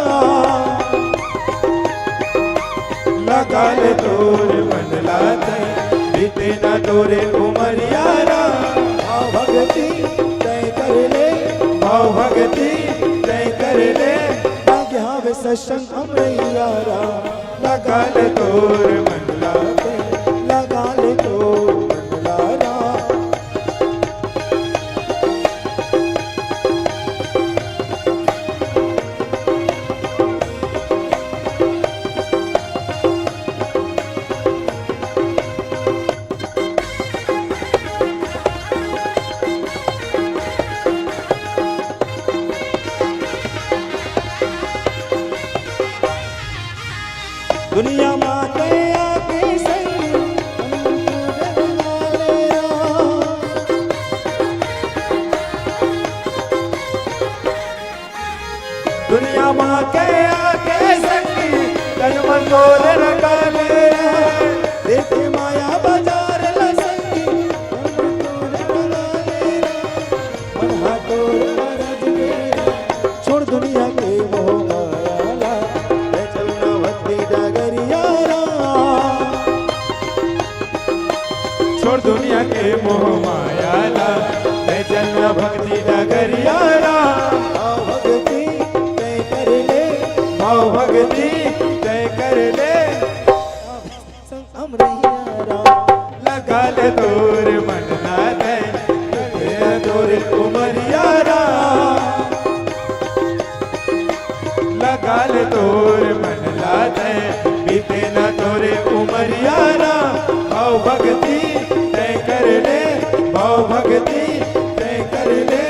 लगा ले तोर मन ला तैं, बीते ना तोरे उमरिया राम। भाव भक्ति तैं कर ले, भाव भक्ति तैं कर ले, लागे हावे सत्संग अमरैया राम। लगा ले तोर मन ला तैं, लगा ले तोर मन ला राम। दुनिया मा तैं आके संग, दुनिया मा तैं आके संगी, तन मन तोर रंगा ले। देखे माया बाजार ला संगी, तन मन तोर रंगा ले। मन हा तोर रंगा ले। छोड़ दुनिया के मोह माया ला, तैं चलना भक्ति डगरिया राम। छोड़ दुनिया के मोह माया ला, तैं चलना भक्ति डगरिया राम। भाव भक्ति तैं कर ले, भाव भक्ति तैं कर ले। संग अमरैया राम। लगा ले तोर मन ला तैं, बीते ना तोरे उमरिया राम। लगा ले तोर मन ला तैं, बीते ना तोरे उमरिया राम। भाव भक्ति तैं कर ले, भाव भक्ति तैं कर ले।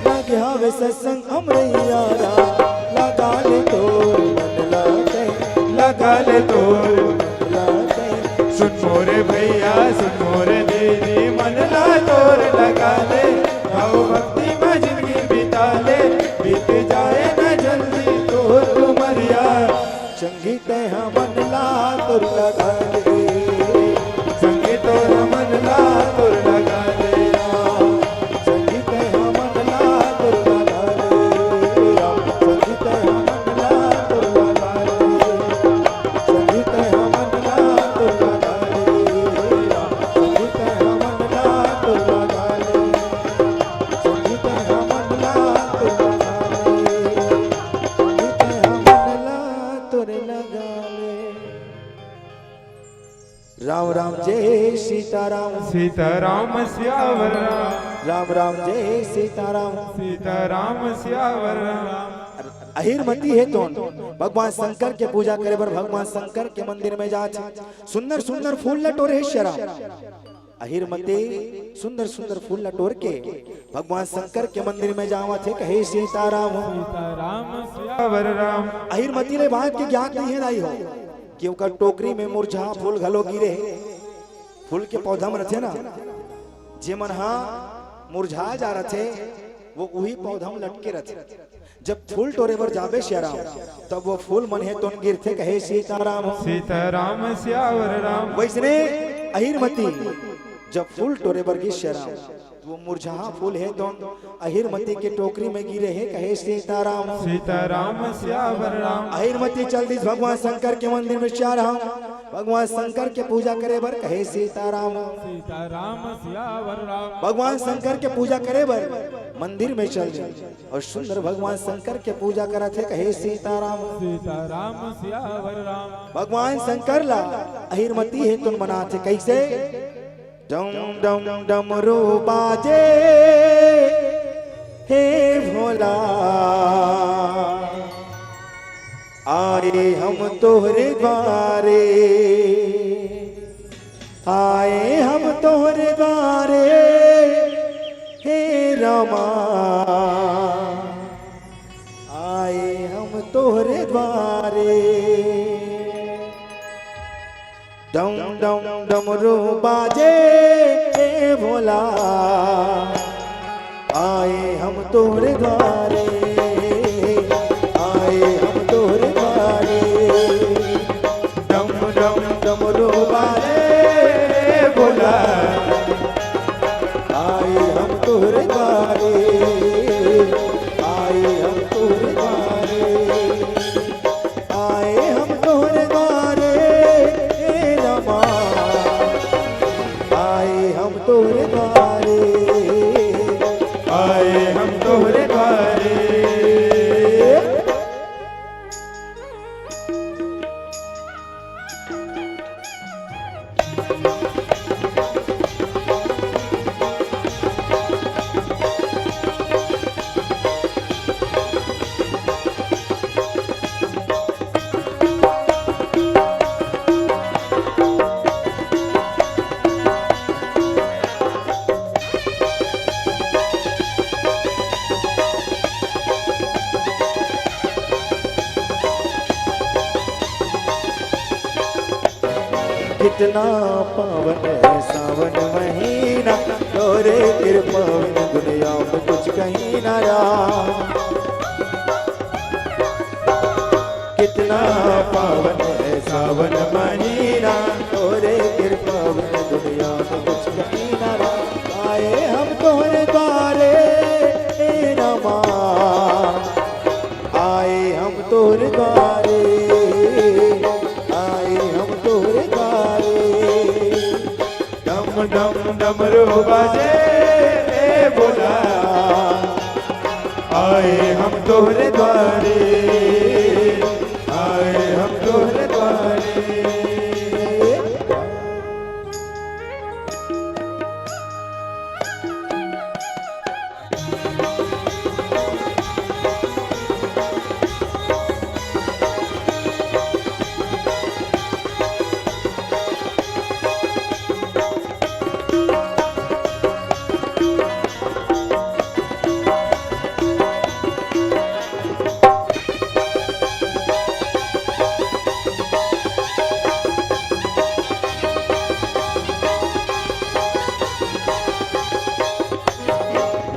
लागे हावे सत्संग अमरैया राम। लगा ले तोर मन ला तैं, लगा ले तोर मन ला तैं। सुन मोरे भैया, सुन मोरे दीदी, मन ला तोर लगा ले। भाव भक्ति मा जिंदगी बिता ले, बीत जाए ना जल्दी तोर उमरिया। संगी तैं हा मन ला तोर लगा ले, संगी तोर मन ला तोर लगा ले राम। संगी तैं हा मन ला तोर लगा ले राम। संगी तैं हा मन ला तोर लगा ले। संगी तैं हा मन ला तोर लगा ले राम। संगी तैं हा मन ला तोर लगा ले। संगी तैं हा मन ला तोर लगा ले। संगी तैं हा मन ला तोर लगा ले। राम राम जय सीताराम। सीताराम सियावर राम। राम राम जय सीताराम। सीताराम सियावर राम। अहिर मती हे तोन भगवान शंकर के पूजा करे बर भगवान शंकर के मंदिर में जात हे। सुंदर सुंदर फूल ल टोरे हे श्याम। अहिरमती सुंदर सुंदर फूल ल टोर के भगवान शंकर के मंदिर में जावत हे, कहे सीताराम। सीताराम सियावर राम। अहिरमती ले बात के ज्ञान नहीं हे दाई हो कि ओकर टोकरी में मुरझा फूल घलो गिरे हे। फूल के पौधा में रथे ना, जेमन हा मुरझा जा रथे, वो उही पौधा में लटके रथे। जब फूल टोरे बर जाबे सियाराम, तब वो फूल मन हे तोन गिरथे, कहे सीताराम। सीताराम सियावर राम। वैसने अहिरमती जब फूल टोरे बर गिस सियाराम, तो वो मुरझा फूल हे तोन अहिरमती के टोकरी में गिरे हे, कहे सीताराम। सीताराम सियावर राम। अहिरमती चल दिस भगवान शंकर के मंदिर में सियाराम, भगवान शंकर के पूजा करे बर, कहे सीताराम। सीताराम सियावर राम। भगवान शंकर के पूजा करे बर मंदिर में चल दिस। अउ सुंदर भगवान शंकर के पूजा करत हे, कहे सीताराम। सीताराम सियावर राम। भगवान शंकर ला अहिरमती हे तोन मनाथे, कइसे? डम डम डमरू बाजे, हे भोला, आए हम तोहरे द्वारे, आए हम तोहरे द्वारे, हे रामा, आए हम तोहरे द्वारे। डम डम डमरू बाजे, हे भोला, आए हम तोहरे द्वारे, आए हम तोहरे द्वारे। डम डम डमरू बाजे, भोला, आए हम तोहरे द्वारे, आए हम तोहरे द्वारे, आए हम तोहरे द्वारे, ए रामा, आए हम तोहरे द्वारे, आए हम तोहरे द्वारे। कितना पावन है सावन महीना, तोरे कृपा बिन दुनिया में कुछ कहीं ना राम। कितना पावन है सावन महीना, तोरे कृपा बिन दुनिया में कुछ कहीं ना राम। आए हम तोहरे द्वारे, ए रामा, आए हम तोहरे द्वारे, आए हम तोहरे द्वारे। डम डम डमरू बाजे, ए भोला, आए हम तोहरे द्वारे, आए हम तोहरे द्वारे।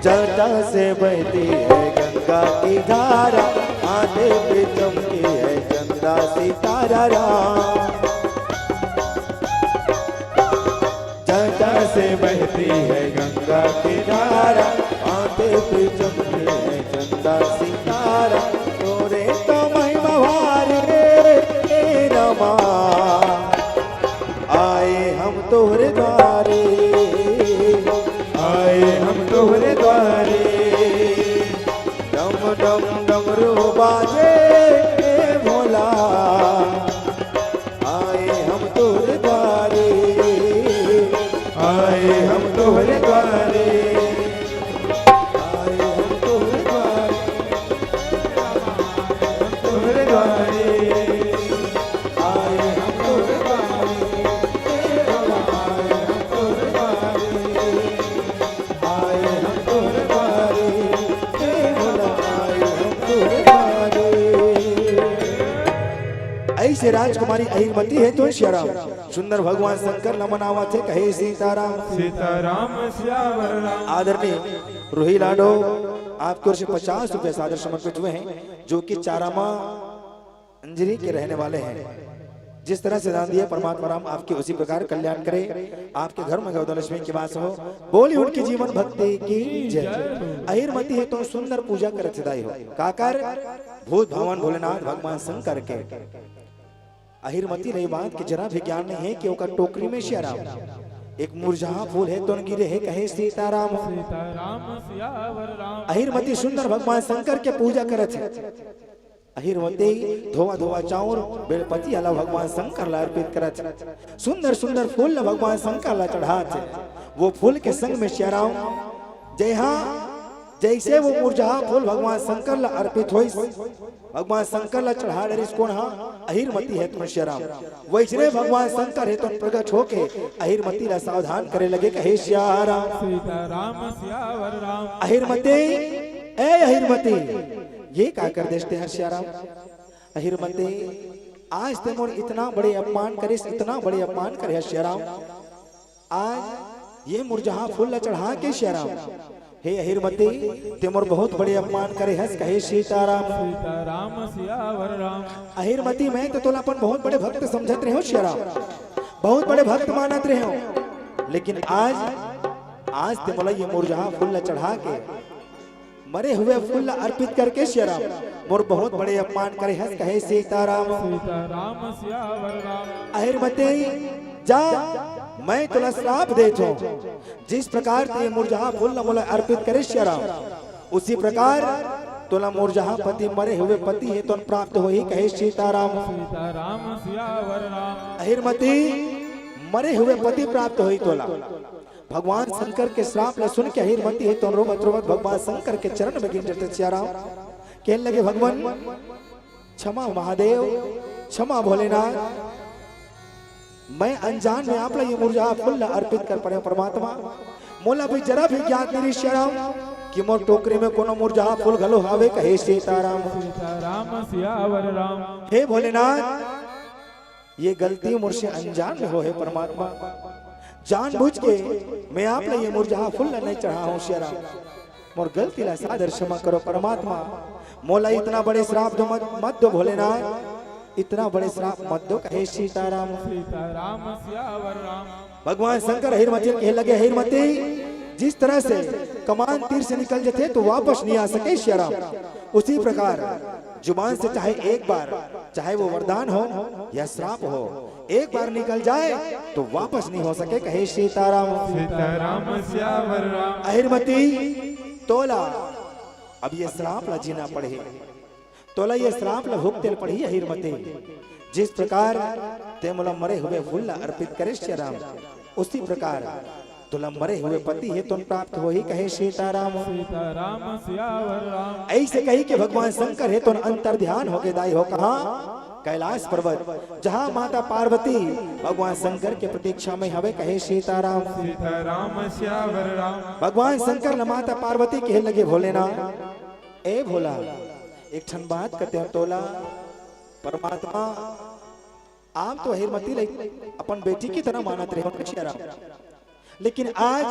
जटा से बहती है गंगा की धारा, माथे पे चमकी है चंदा सितारा राम। जटा से बहती है गंगा की धारा, माथे पे चमकी है चंदा सितारा। तोरे तो महिमा भारी रे रमा, आए हम तोहरे द्वारे, आए हम तोहरे द्वारे। डम डम डमरू बाजे भोला, आए हम तोहरे द्वारे, आए हम तोहरे द्वारे, आए हम तोहरे द्वारे, हम तोहरे द्वारे, आए हम तोहरे द्वारे, आए हम तोहरे द्वारे। से राजकुमारी अहिरमती हे तो सियाराम सुंदर भगवान शंकर ल मनावत हे, कहे सीताराम। सीताराम सियावर राम। आदरणीय रूही लाडो, आपकी ओर से पचास रुपए सादर समर्पित हुए हैं, जो कि चारामा अंजरी के रहने वाले हैं। जिस तरह से दान दिए, परमात्मा राम आपके उसी प्रकार कल्याण करे, आपके घर में गौधन लक्ष्मी के वास हो। बोली उनकी जीवन भक्ति की जय। अहिरमती हे तो सुंदर पूजा करत हे दाई हो। काकर? भूत भावन भोलेनाथ भगवान शंकर के। अहिरमती ल ए बात के जरा भी ज्ञान नहीं है कि ओकर टोकरी में सियाराम एक मुरझाहा फूल हे तो गिरे हे, कहे सीताराम। सीताराम सियावर राम। अहिरमती सुंदर भगवान शंकर के पूजा करत हे। अहिरमती धोवा धोवा चाउर बेलपतिया ला भगवान शंकर ला अर्पित करत हे। सुंदर सुंदर फूल ला भगवान शंकर ला चढ़ात हे। वो फूल के संग में सियाराम जय हा जैसे वो मुरझाहा फूल भगवान शंकर ला अर्पित होइस, भगवान शंकर ला चढ़ा डरिस कोन हा? अहिरमती हे तो सियाराम। वैसने भगवान शंकर हे तो प्रगट होके अहिरमती ला सावधान करे लगे, कहे सियाराम। सीताराम सियावर राम। अहिरमती, ए अहिरमती, ये का कर देस ते हर सियाराम? अहिरमती, आज ते मोर इतना बड़े अपमान करिस, इतना बड़े अपमान करे हर सियाराम। आज ये मुरझाहा फूल ला चढ़ा के सियाराम, हे अहिरमती, ते मोर बहुत बड़े अपमान करे हस, कहे सीताराम। सीताराम सियावर राम। अहिरमती, मैं तो तोला अपन बहुत बड़े भक्त समझत रहे हो सियाराम, बहुत बड़े भक्त मानत रहे हो, लेकिन आज, आज ते मोला ये मुरझाहा फूल ला चढ़ा के मरे हुए फूल ला अर्पित करके सियाराम मोर बहुत बड़े अपमान करे हस, कहे सीताराम। सीताराम सियावर राम। अहिरमती, जा, मैं तोला श्राप देत हूँ, जिस प्रकार ते मुरझाहा फूल ला मोला अर्पित करे सियाराम, उसी प्रकार तोला मुरझाहा पति मरे हुए पति हे तोन प्राप्त होही, कहे सीताराम। सीताराम सियावर राम। अहिरमती, मरे हुए पति प्राप्त होही तोला। भगवान शंकर के श्राप ला सुन के अहिरमती हे तो रोवत रोवत भगवान शंकर के चरण में गिर जथे सियाराम। कहने लगे, भगवान, क्षमा महादेव, क्षमा भोलेनाथ, मैं अनजान में आप ला ये मुरझाहा फूल ला अर्पित कर पड़े हूँ परमात्मा। मोला भी जरा भी ज्ञात नहीं रहिस सियाराम कि मोर टोकरी में कोनो मुरझाहा फूल घलो हावे, कहे सीताराम। सीताराम सियावर राम। हे भोलेनाथ, ये गलती मोर से अनजान में होहे परमात्मा, जानबूझ के मैं आप ला ये मुरझाहा फूल ला नहीं चढ़ा हूँ सियाराम, मोर गलती ला सादर क्षमा करो परमात्मा, मोला इतना बड़े श्राप दो मत, मत दो भोलेनाथ, इतना बड़े श्राप मत दो, कहे सीताराम। सीताराम सियावर राम। भगवान शंकर अहिरमती ल कहे लगे, अहिरमती, जिस तरह से कमान तीर से निकल जथे तो वापस नहीं आ सके सियाराम, उसी प्रकार जुबान से चाहे एक बार, चाहे वो वरदान हो या श्राप हो, एक बार निकल जाए तो वापस नहीं हो सके, कहे सीताराम। सीताराम सियावर राम। अहिरमती, तोला अब ये श्राप ला जीना पड़ही, तोला ये श्राप ला भुगते ल पड़ही अहिरमती। जिस प्रकार ते मोला मरे हुए फूल ला अर्पित करे सियाराम, उसी प्रकार तोला मरे हुए पति हे तोन प्राप्त होही, कहे सीताराम। सीताराम सियावर राम। ऐसे कही के भगवान शंकर हे तोन अंतर ध्यान होके दाई हो कहा कैलाश पर्वत, जहाँ माता पार्वती भगवान शंकर के प्रतीक्षा में हवे, कहे सीताराम। सीताराम सियावर राम। भगवान शंकर ल माता पार्वती कहे लगे, भोलेनाथ, ए भोला, एक ठन बात कहते हैं तोला, परमात्मा, आप तो अहिरमती ल अपन बेटी की तरह मानत रहे हो सियाराम, लेकिन आज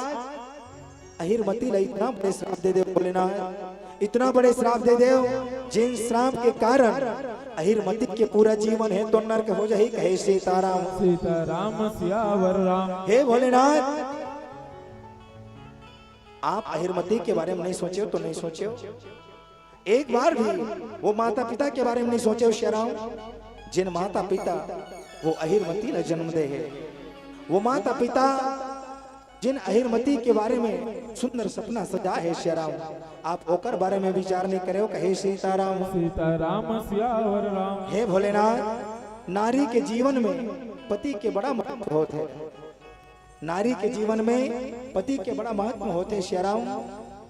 अहिरमती ल इतना बड़े श्राप दे दे भोलेनाथ, इतना बड़े श्राप दे दे, जिन श्राप के कारण अहिरमती के पूरा जीवन हे तो नरक हो जाही, कहे सीताराम। सीताराम सियावर राम। हे भोलेनाथ, आप अहिरमती के बारे में नहीं सोचे हो तो नहीं सोचे हो, एक बार भी वो माता पिता के बारे में नहीं सोचे हो सियाराम, जिन माता पिता वो अहिरमती ला जन्म दे हे, वो माता पिता जिन अहिरमती के बारे में सुंदर सपना सजा हे सियाराम, आप ओकर बारे में विचार नहीं करे हो, कहे सीताराम। सीताराम सियावर राम। हे भोलेनाथ, नारी के जीवन में पति के बड़ा महत्व होत हे। नारी के जीवन में पति के बड़ा महत्व होथे सियाराम।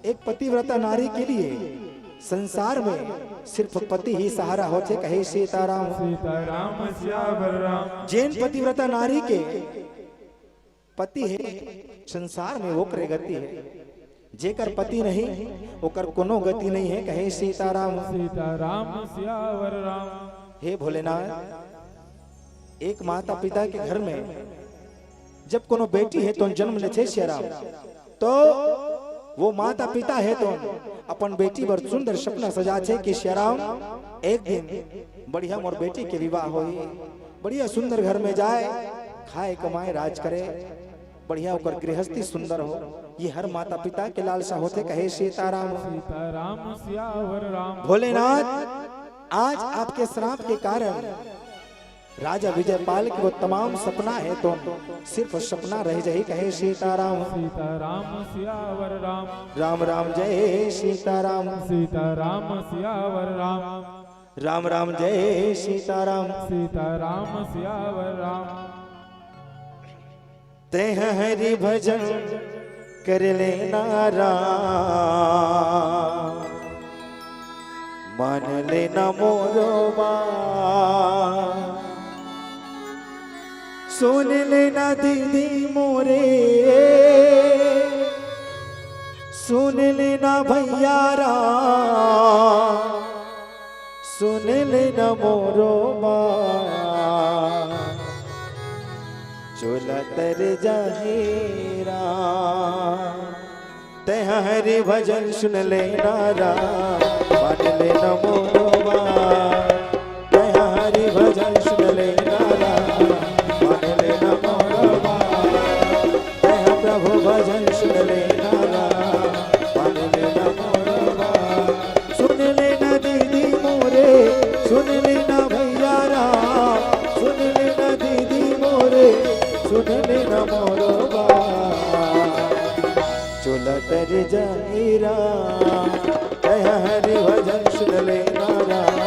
एक पतिव्रता नारी के लिए संसार में सिर्फ पति ही सहारा होथे, कहे सीताराम। सीताराम सियावर राम। जेन पतिव्रता नारी के पति हे संसार में ओकरे गति हे, जेकर पति नहीं ओकर कोनो गति नहीं हे, कहे सीताराम। सीताराम सियावर राम। हे भोलेनाथ, एक माता पिता के घर में जब कोनो बेटी हे तो जन्म लेथे सियाराम, तो वो माता पिता हे तो अपन बेटी बर सुंदर सपना सजाथे कि सियाराम, एक दिन बढ़िया मोर बेटी के विवाह होही, बढ़िया सुंदर घर में जाए, खाए कमाए राज करे, बढ़िया ओकर गृहस्थी सुंदर हो। ये हर माता पिता के लालसा होथे। कहे सीताराम। सीताराम सियावर राम। भोलेनाथ, आज आपके श्राप के कारण राजा विजयपाल के वो तमाम सपना हे तो सिर्फ सपना रह जाही। कहे सीताराम। सीताराम सियावर राम। राम राम जय सीताराम। सीताराम सियावर राम। राम राम जय सीताराम। सीताराम सियावर राम। तेह हरि भजन कर लेना राम, मान लेना मोरो बात। सुन लेना दीदी मोरे, सुन लेना भैया राम, सुन लेना मोरो बात। चोला तर जाही राम। तेह हरि भजन सुन लेना राम, मान लेना मोरो बात। तेह हरि भजन सुन लेना राम, मान लेना मोरो बात। तेह प्रभु भजन सुन लेना राम, मान लेना मोरो बात। सुन लेना दीदी मोरे, सुन लेना भैया राम, सुन लेना दीदी मोरे, सुन लेना मोरो बात। चोला तर जाही राम। तेह हरि भजन सुन लेना राम,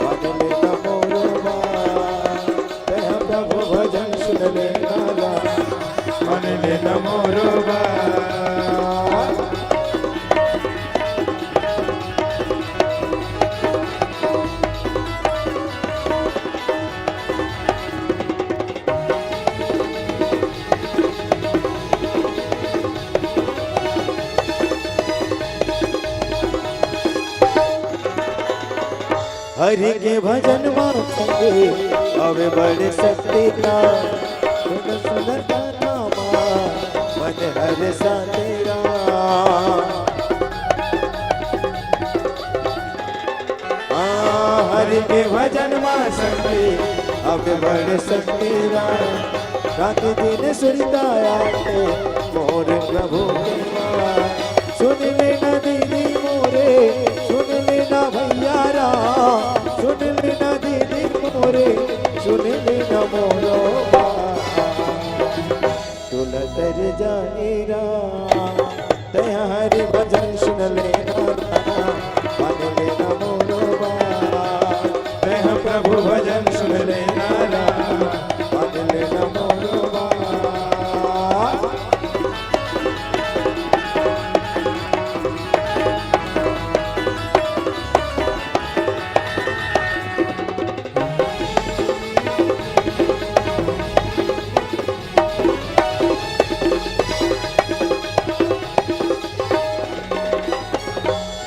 मान लेना मोरो बात। तेह प्रभु भजन सुन लेना राम, मान लेना मोरो बात। हरि के भजन मा संगे अवे बड़े शक्ति का। सुन सुन गाना मा मन हर सा तेरा। हाँ, हरि के भजन मा संगे अवे बड़े शक्ति का। रात दिन सुरता आते मोर प्रभु के नाम। सुन लेना दीदी मोरे, सुन लेना भैया राम, सुन लेना दीदी मोरे, सुन लेना मोरो बात। चोला तर जाही राम। तेह हरि भजन सुन लेना राम, मान लेना मोरो बात। तेह प्रभु भजन सुन लेना राम, मान लेना मोरो बात।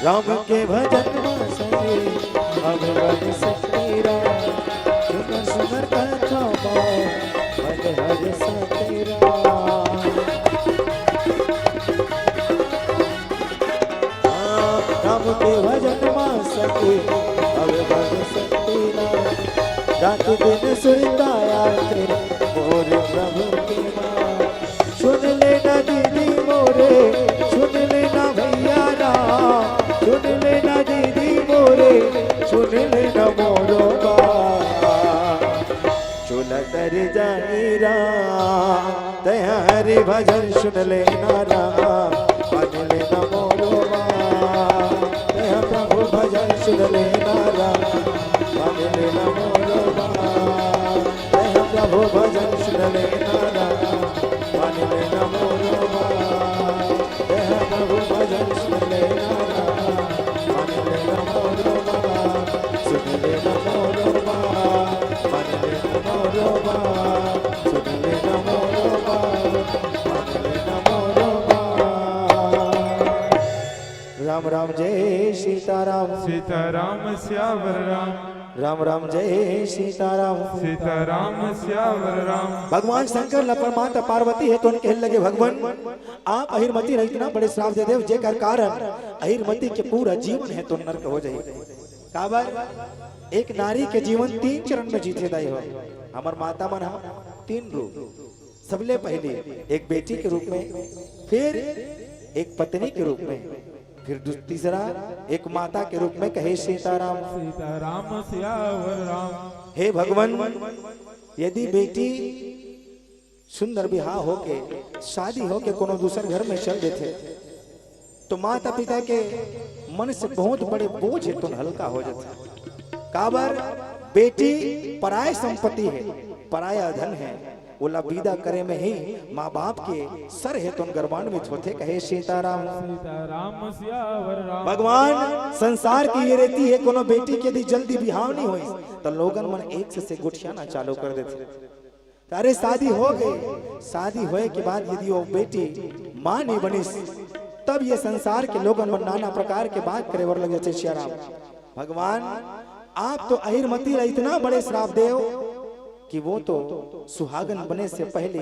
राम के भजन मा संगे हम बन सकते राम। सुनर सुनर कथा मा मन हर सा तेरा। राम के भजन मा संगे अब बन सकती ना। रात दिन सुनता आके मोर प्रभु के नाम। सुन लेना दीदी मोरे, सुन लेना भैया राम, सुन लेना दीदी मोरे, सुन लेना मोरो बाप। चोला तर जाही राम, तेह हरि भजन सुन लेना राम, मान लेना मोरो बाप। तेह प्रभु भजन सुन लेना राम, मान लेना मोरो बाप। तेह प्रभु भजन सुन लेना राम, मान लेना मोरो बाप। तेह प्रभु भजन सुन लेना राम, मान लेना मोरो बाप। सुन लेना मोरो बाप, मान लेना मोरो बाप। सुन लेना मोरो बाप, मान लेना मोरो बाप। राम राम जय सीताराम। सीताराम सियावर राम। राम राम जय सीताराम। सीताराम सियावर राम। भगवान शंकर ल अपन माता पार्वती हे तो उनके लगे, भगवान, आप अहिरमती ल इतना बड़े श्राप दे देव, जेकर कारण अहिरमती के पूरा जीवन हे तो नरक हो जाही। काबर? एक नारी के जीवन तीन चरण में जीथे दाई हो। हमर माता मन ह तीन रूप, सबले पहले एक बेटी के रूप में, फिर एक पत्नी के रूप में, फिर दू-, तीसरा एक माता के रूप में। कहे सीताराम। सीताराम सियावर राम। हे भगवान, यदि बेटी सुंदर बिहाव होके, शादी होके कोनो दूसर घर में चल देथे, तो माता पिता के मन से बहुत बड़े बोझ हे तो हल्का हो जाथे। काबर? बेटी पराय संपत्ति हे, पराया धन हे, ओला विदा करे में ही माँ बाप के सर हे तो गौरवान्वित होथे। कहे सीताराम। सीताराम सियावर राम। भगवान, संसार की ये रीति हे, कोनो बेटी के यदि जल्दी बिहाव नहीं होइस, तो लोगन मन एक से, से गोठियाना चालू कर देथे। त अरे, शादी हो गई, शादी होए के बाद यदि वो बेटी माँ नहीं बनिस, तब ये संसार के लोगन मन नाना प्रकार के बात करे बर लग जाथे। सियाराम, भगवान, आप तो अहिरमती ला इतना बड़े श्राप देव कि वो तो सुहागन बने से पहले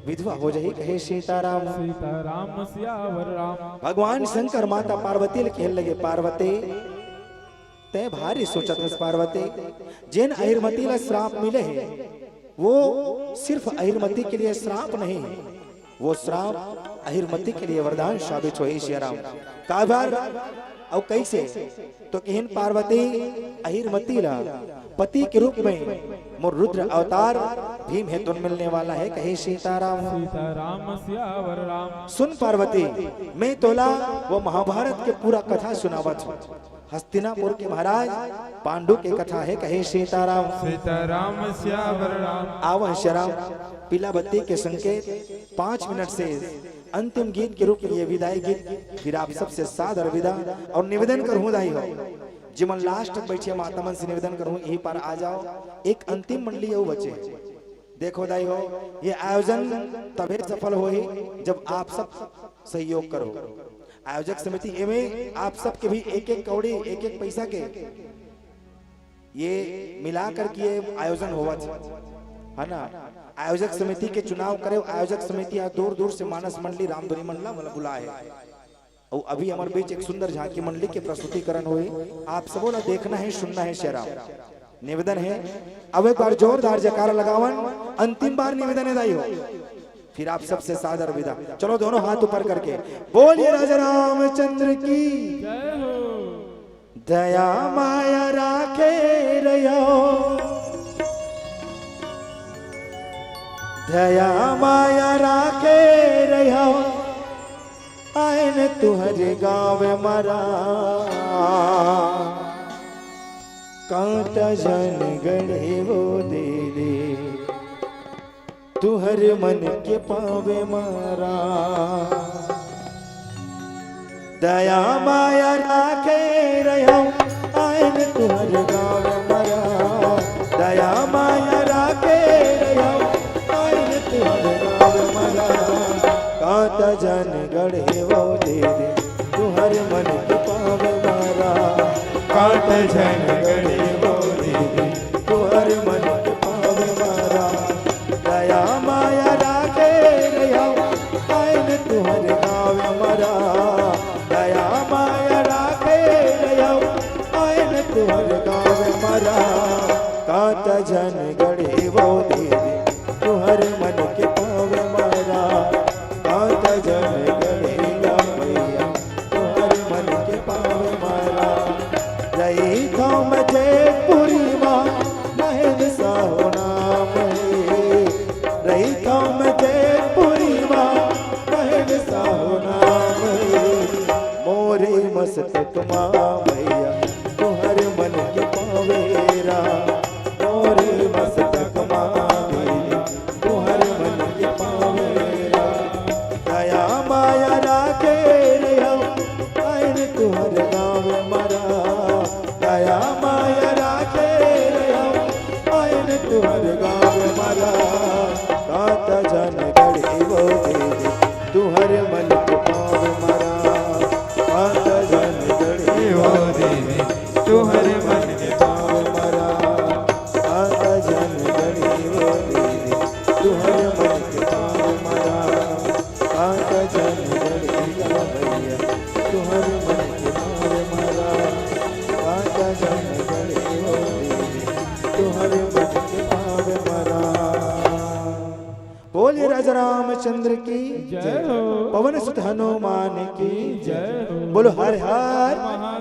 विधवा हो जाही। कहे सीताराम। सीताराम सियावर राम। भगवान शंकर माता पार्वती ल कहे लगे, पार्वती, तैं भारी सोचत हस पार्वती, जेन अहिरमती ला श्राप मिले हे, वो सिर्फ अहिरमती के लिए श्राप नहीं है, वो श्राप अहिरमती के लिए वरदान साबित होही। सियाराम, काबर अउ कैसे? तो कहिन, पार्वती, अहिरमती ला पति के रूप में मोर रुद्र अवतार भीम हे तो मिलने वाला है। कहे सीताराम। सीताराम सियावर राम। सुन पार्वती, मैं तोला वो महाभारत के पूरा कथा सुनावत हूँ। हस्तिनापुर के महाराज पांडु के कथा हे। कहे सीताराम। सीताराम सियावर राम। आवह सियाराम, पीला बत्ती के संकेत, पाँच मिनट से अंतिम गीत के रूप में ये विदाई गीत, फिर आप सबसे सादर विदा अउ निवेदन करहूँ दाई हो, जेमन last तक बैठे माता मन से निवेदन करहूँ, यही पार आ जाओ, एक अंतिम मंडली अउ बचे। देखो दाई हो, ये आयोजन तभे सफल होही जब आप सब सहयोग करो। आयोजक समिति एमे आप सबके भी एक एक कौड़ी, एक एक पैसा के ये मिला करके ये आयोजन होवत हे, है ना? आयोजक समिति के चुनाव करे, आयोजक समिति आज दूर दूर से मानस मंडली रामधुनी मंडला वाला बुलाए हे। अउ अभी हमर बीच एक सुंदर झांकी मंडली के प्रस्तुतिकरण होही, आप सबो ला देखना हे, सुनना हे। सियाराम, निवेदन हे, अब एक बार जोरदार जयकारा लगावन, अंतिम बार निवेदन हे दाई हो, फिर आप सबसे सादर विदा। चलो दोनों हाथ ऊपर करके बोलिए राजा रामचंद्र की। जय हो। दया माया राखे रहो, दया माया राखे रहो, आयन तुहर गाँव मरा, कांटा जन गढ़े वो दे दे, तुहर मन के पावे मरा। दया माया राखे रहो, आयन तुहर गाँव मरा। दया माया राखे रहो, आयन तुहर गाँव मरा। कांटा जन गढ़े वो दे दे, तुहर मन के पावे मरा। कांटा जन गढ़े वो दे दे, तुहर मन के पावे मरा। दया माया राखे रहो, आयन तुहर गाँव मरा। दया माया राखे रहो, आयन तुहर गाँव मरा। कांटा जन गढ़े वो दे दे, तुहर मन के पावे मरा। कांटा जन गढ़े या भैया, तुहर मन के पावे मरा। रही था मैं जयपुरी माँ, महन साहो नाम हे। रही था मैं जयपुरी माँ, महन साहो नाम हे। मोरे मस्तक माँ भैया, तुहर मन के पावेरा। मोरे मस्तक माँ भैया, तुहर मन के पावेरा। दया माया राखे रहो, आयन तुहर गाँव मरा। दया माया राखे रहो, आयन तुहर गाँव मरा। कांटा जन गढ़े वो दे दे, तुहर मन के पावे मरा। कांटा जन गढ़े वो रामचंद्र की जय हो। पवन सुत हनुमान की जय हो। बोलो हर हर महा